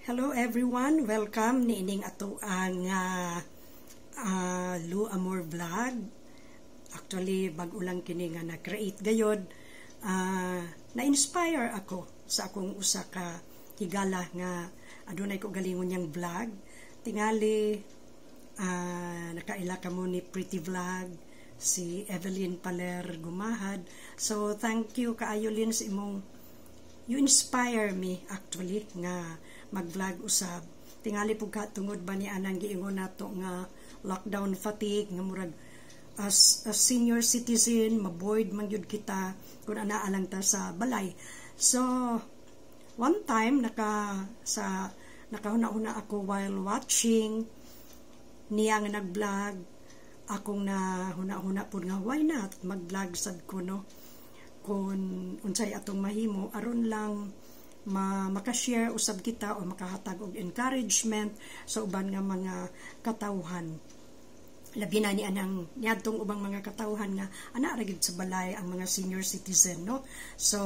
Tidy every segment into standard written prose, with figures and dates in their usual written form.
Hello everyone, welcome niining ato ang Lu Amor Vlog. Actually, bag-o lang kini nga na-create gayod. Na-inspire ako sa akong usa ka higala nga adunay ko galingon niyang vlog. Tingali nakaila kamo ni Pretty Vlog, si Evelyn Paler Gumahad. So thank you kaayo, Lynn, sa imong, you inspire me actually nga mag-vlog usab. Tingali pug ka tungod ba ni anang giingon nato nga lockdown fatigue, nga murag as a senior citizen mabored man gyud kita kung anaa lang ta sa balay. So one time nakahuna-huna ako while watching niya nga nag-vlog, akong na huna-huna pud nga why not mag-vlog sad ko, no, kung unsay atong mahimo aron lang maka-share usab kita o makahatag og encouragement sa uban nga mga katawhan, labi na ni anang niadtong ubang mga katawhan nga ana ra gid sa balay, ang mga senior citizen, no? So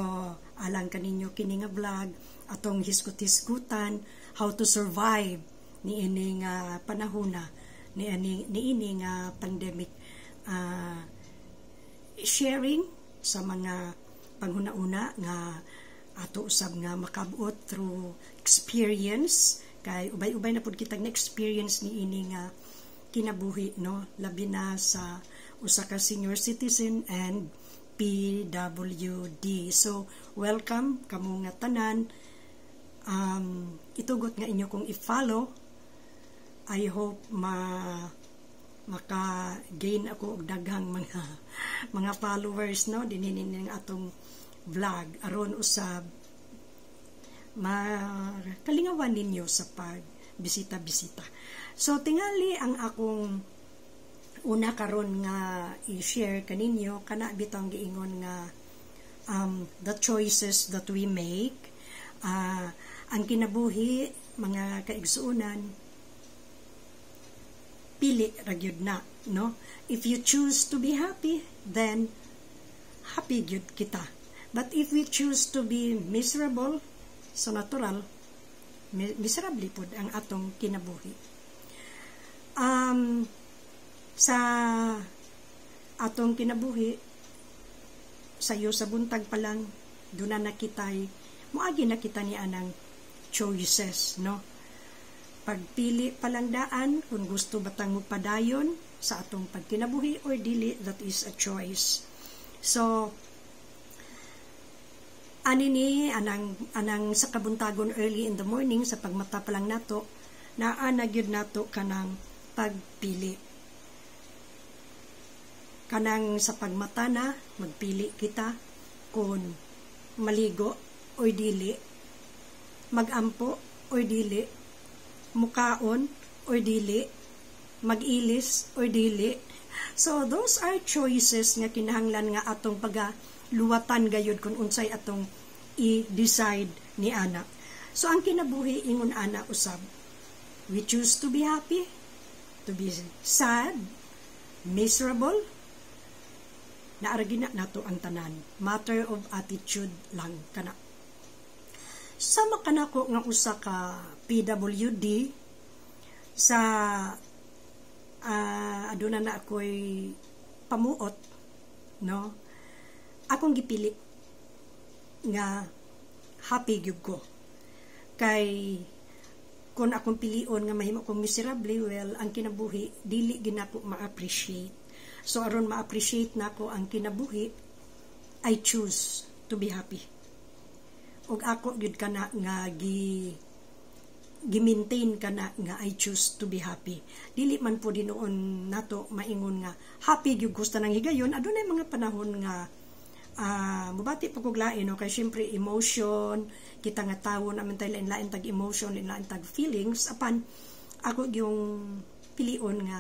alang kaninyo kini nga vlog, atong hisgot-hisgutan how to survive niining panahona ni ani niini nga pandemic, sharing sa mga panghuna-una nga ato usab nga makabuot through experience, kay ubay-ubay na pud kitang na experience ni ini nga kinabuhi, no, labi na sa usa ka senior citizen and PWD. So welcome kamo nga tanan. Itugot nga inyo kong i-follow. I hope maka-gain ako og daghang mga followers, no, dinhi ning atong vlog, aron usab makalingawan ninyo sa pag bisita-bisita. So tingali ang akong una karon nga i-share kaninyo, kana bitong giingon nga the choices that we make. Ang kinabuhi, mga kaigsuonan, pili ra gyud na, no? If you choose to be happy, then happy gyud kita. But if we choose to be miserable, so natural miserable pud ang atong kinabuhi. Sa atong kinabuhi, sayo sa buntag pa lang, duna na kitay moagi na kita ni anang choices, no? Pagpili pa lang daan kung gusto batang padayon sa atong pagkinabuhi or dili, that is a choice. So ani ni anang sa kabuntagon, early in the morning, sa pagmata pa lang nato, naa na gyud nato kanang pagpili. Kanang sa pagmata na, magpili kita kung maligo or dili, magampo or dili, mukaon or dili, mag-ilis or dili. So those are choices nga kinahanglan nga atong paga luwatan gayud kung unsay atong i-decide ni ana. So ang kinabuhi ingon ana usab. We choose to be happy, to be sad, miserable, naa ra na nato ang tanan. Matter of attitude lang kana. Sama kanako nga usa ka PWD, sa aduna na ako'y pamuot, no, akong gipili nga happy gyud ko, kay kung akong pilion nga mahimo kong miserable, well, ang kinabuhi dili ginako ma-appreciate. So aron ma-appreciate nako ang kinabuhi, I choose to be happy. Ug ako gyud kana nga gi-maintain kana nga I choose to be happy. Dili man po dinuon nato maingon nga happy gyud gusto ng higayon. Adunay mga panahon nga mubati pa kog lain, no, kay syempre emotion kita nga tawo naman tay lain-lain tag emotion, lain-lain tag feelings. Apan ako yung pilion nga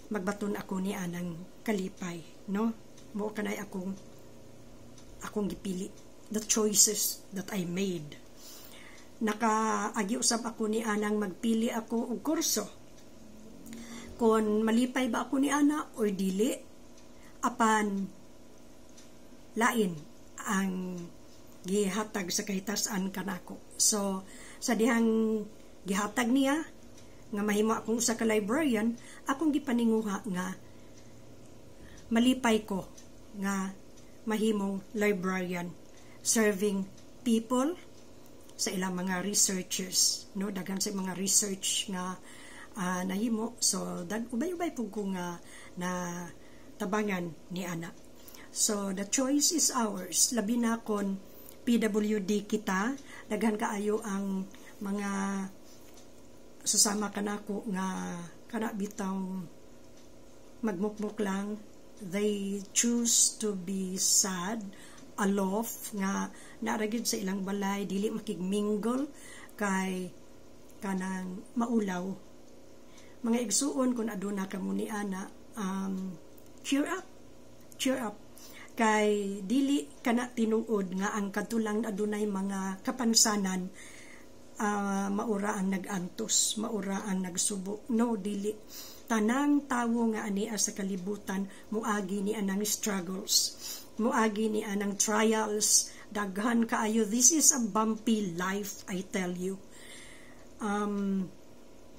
magbaton ako ni anang kalipay, no? Mo kanay akong gipili, the choices that I made. Nakaagi usab ako ni anang magpili ako og kurso, kung malipay ba ako ni ana or dili. Apan lain ang Gihatag sa kahitasan kanako. So sa dihang gihatag niya nga mahimo akong usa ka librarian, akong gipaninguha nga malipay ko nga mahimong librarian serving people sa ilang mga researchers, no? Daghan sa mga research nga nahimo. So dag ubay-ubay pud ko nga na tabangan ni ana. So the choice is ours, labi na kon PWD kita. Daghan kaayo ang mga susama kanako nga kana bitaw magmukmuk lang. They choose to be sad, aloof, nga naa ra gyud sa ilang balay, dili makigmingle kay kanang maulaw. Mga igsuon, kung aduna kamo ni ana, cheer up, cheer up, kay dili kana tinuod nga ang katulang adunay mga kapansanan, maura ang nag-antos, maura ang nagsubo. No, dili. Tanang tawo nga ania sa kalibutan muagi ni anang struggles, muagi ni anang trials, daghan kaayo. This is a bumpy life, I tell you.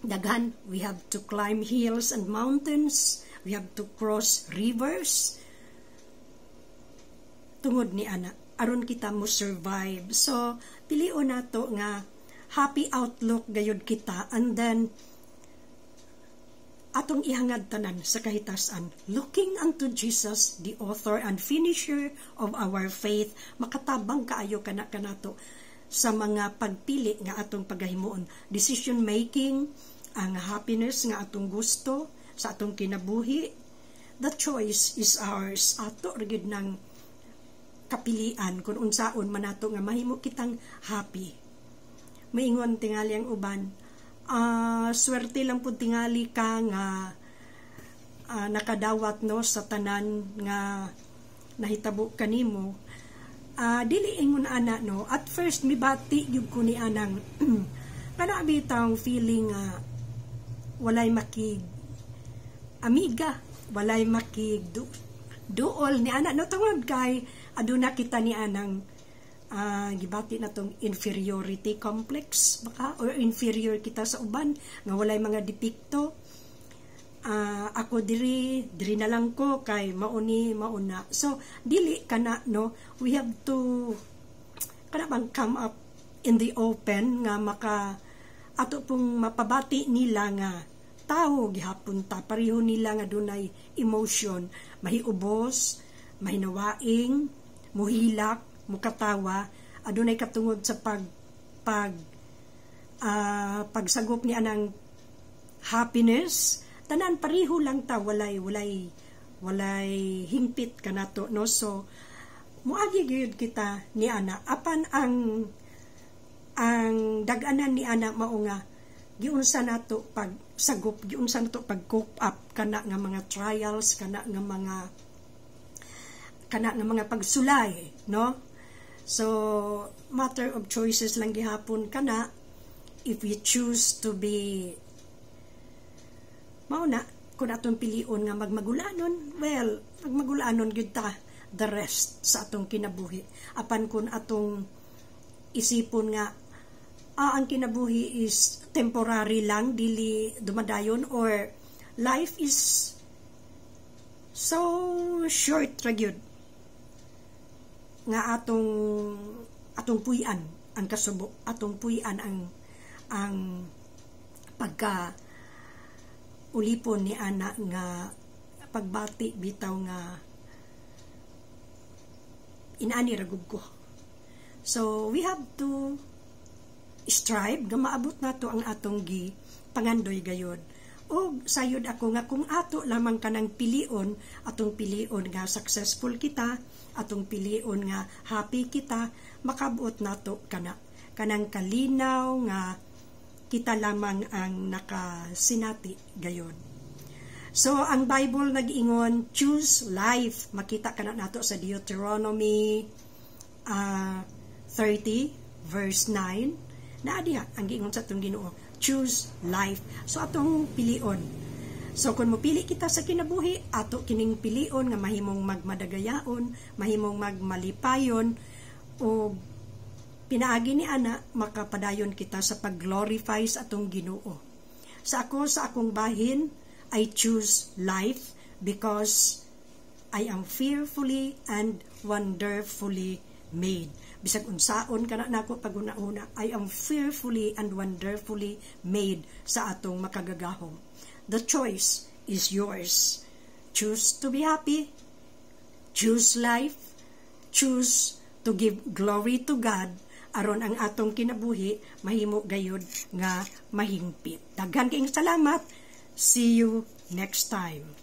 Daghan, we have to climb hills and mountains, we have to cross rivers tungod ni ana aron kita mo survive. So pilion nato nga happy outlook gayud kita and then atong ihangad tanan sa kahitasan, looking unto Jesus, the author and finisher of our faith. Makatabang kaayo kana kanato sa mga pagpili nga atong pagahimuon, decision making, ang happiness nga atong gusto sa atong kinabuhi. The choice is ours. Ato ra gyud ng kapilian kung unsaon man nato nga mahimo kitang happy. Maingon tingali ang uban, swerte lang pud tingali ka nga nakadawat, no, sa tanan nga nahitabo kanimo. Dili ingon ana, no? At first mibati gyud ko ni anang kana bitawng feeling nga walay makig amiga, walay makig duol ni ana, no, tungod kay aduna kita ni anang gibati na tong inferiority complex baka or inferior kita sa uban nga walay mga depekto. Ako diri diri na lang ko kay mauni mauna. So dili kana, no? We have to kana bang come up in the open nga maka ato pong mapabati nila nga tao gihapon ta, pareho nila nga dunay emotion, mahiubos, mahinawaing, muhilak, mukatawa, adunay katungod sa pag pag pagsagop ni anang happiness. Tanan pareho lang ta, walay hingpit kanato, no? So muagi gyud kita ni ana. Apan ang dag-anan ni ana mao nga giunsa nato pag sagop, giunsa nato pag cope up kana nga mga trials, kana nga mga pagsulay, no? So matter of choices lang gihapon kana. If we choose to be mao na, kung atong pilion nga magmagulanon, well, magmagulanon gyud ta the rest sa atong kinabuhi. Apan kung atong isipon nga ang kinabuhi is temporary lang, dili dumadayon, or life is so short ra gyud nga atong puy-an ang kasubo, atong puy-an ang pagka ulipon ni ana nga pagbati bitaw nga inani ra gud ko. So we have to strive nga maabot nato ang atong gi pangandoy gayod. O sayod ako nga kung ato lamang kanang pilion, atong pilion nga successful kita, atong pilion nga happy kita, makabuot nato kana kanang kalinaw nga kita lamang ang nakasinati gayon. So ang Bible nag-ingon, choose life. Makita kana nato sa Deuteronomy 30 verse 9. Naa diha ang giingon sa atong Ginoo, choose life. So atong pilion. So kung mopili kita sa kinabuhi, ato kining pilion nga mahimong magmadagayaon, mahimong magmalipayon o Pinaagi ni ana, makapadayon kita sa pag-glorify sa atong Ginoo. Sa akong bahin, I choose life because I am fearfully and wonderfully made. Bisag unsaon kana nako pag-una-una, I am fearfully and wonderfully made sa atong Makagagahom. The choice is yours. Choose to be happy, choose life, choose to give glory to God aron ang atong kinabuhi mahimo gayud nga mahingpit. Daghan kaayong salamat. See you next time.